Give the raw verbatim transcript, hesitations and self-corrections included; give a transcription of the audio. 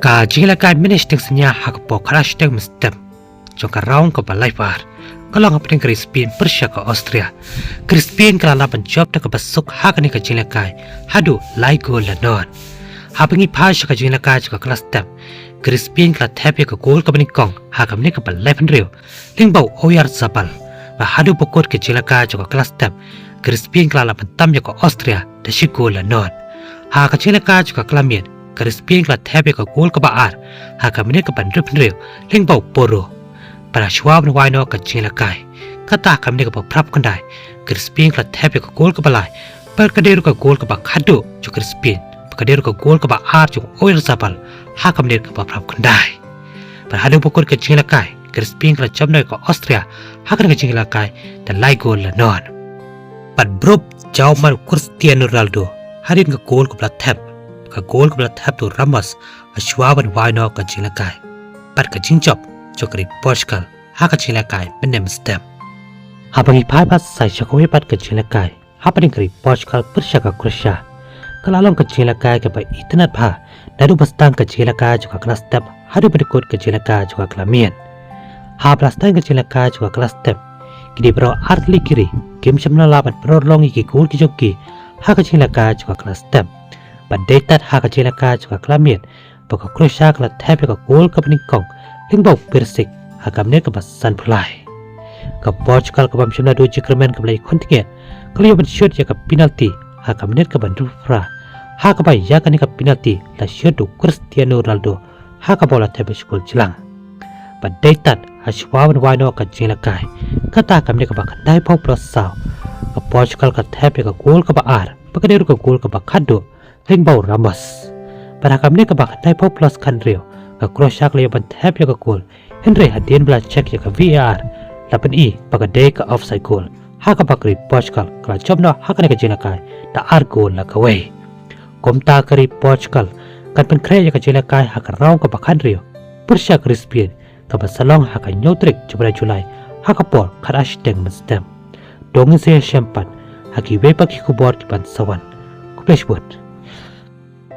Ka jingïalehkai mynne shiteng synñia ha ka por khatar shiteng mynstep jong ka round kaba laiphew ar ka long hapdeng ka ri Spain pyrshah ka Austria. Ka ri Spain ka la lah ban jop da kaba suk ha kane ka jingïalehkai haduh lai gol la nod. Haba ngi phai sha ka jingïalehkai jong ka kala step, ka ri Spain ka la thep ïa ka gol kaba nyngkong ha ka minit kaba laiphew hynriew lyngba u Oyarzabal. Bad haduh ba kut ka jingïalehkai jong ka kala step, ka ri Spain ka la lah ban tam ïa ka Austria da shi gol la nod. Ha ka jingïalehkai jong ka kala miet, ka ri Spain ka la thep ïa ka gol kaba ar ha ka minit kaba hynriewphew hynriew lyngba u Porro. Bad ha shuwa ban wai noh ka jingïalehkai, kata ha ka minit kaba phraphew khyndai, ka ri Spain ka la thep ïa ka gol kaba lai, bad ka dei ruh ka gol kaba khatduh jong ka ri Spain, bad ka dei ruh ka gol kaba ar jong u Oyarzabal ha ka minit kaba phraphew khyndai. Bad haduh ba kut ka jingïalehkai, ka ri Spain ka la jop noh ïa ka Austria ha kane ka jingïalehkai da lai gol la nod. Bad bun jaw mar u Cristiano Ronaldo hadien ka gol kaba la thep, ka gol kaba la thep da u Ramos ha shuwa ban wai noh ka jingïalehkai. Bad ka jingjop jong ka ri Portugal ha ka jingïalehkai mynne mynstep. Haba ngi phai pat sa sha kawei pat ka jingïalehkai hapdeng ka ri Portugal pyrshah ka Croatia, ka la long ka jingïalehkai kaba itynnad bha naduh ba sdang ka jingïalehkai jong ka kala step haduh ba dei kut ka jingïalehkai jong ka kala miet. Haba la sdang ka jingïalehkai jong ka kala step, kine baroh artylli ki ri kim shym la lah ban pynurlong ïa ki gol ki jong ki ha ka jingïalehkai jong ka kala step. Bad dei tad ha ka jingïalehkai jong ka kala miet ba ka Croatia ka la thep ïa ka gol kaba nyngkong lyngba u Perisic ha ka minit kaba sanphew lai. Ka Portugal kabym shym la duh jingkyrmen kaba la ïakhun tyngeh, ka la ïoh ban shoot ïa ka penalty ha ka minit kaba hynriewphew phra, ha kaba ïa kane ka penalty la shoot da u Cristiano Ronaldo ha kaba u la thep ïa shi gol jlang. Bad dei tad ha shuwa ban wai noh ka jingïalehkai, kata ha ka minit kaba khyndaiphew plus saw, ka Portugal ka thep ïa ka gol kaba ar, bad ka dei ruh ka gol kaba khatduh lyngba u Ramos. Bad ha ka minit kaba khyndaiphew plus khathynriew, ka Croatia ka la ïoh ban thep ïa ka gol, hynrei hadien ba la check ïa ka V A R, la pyni ba ka dei ka offside goal, ha kaba ka ri Portugal ka la jop noh ha kane ka jingïalehkai da ar gol la kawei. Kumta ka ri Portugal kan pynkhreh ïa ka jingïalehkai ha ka round kaba khathynriew pyrshah ka ri Spain, kaba sa long ha ka hynñiew tarik jong u bnai July ha ka por khatar shiteng mynstep. To ngin sa ïashem pat ha kiwei pat ki khubor kiban sa wan. Khublei shibun.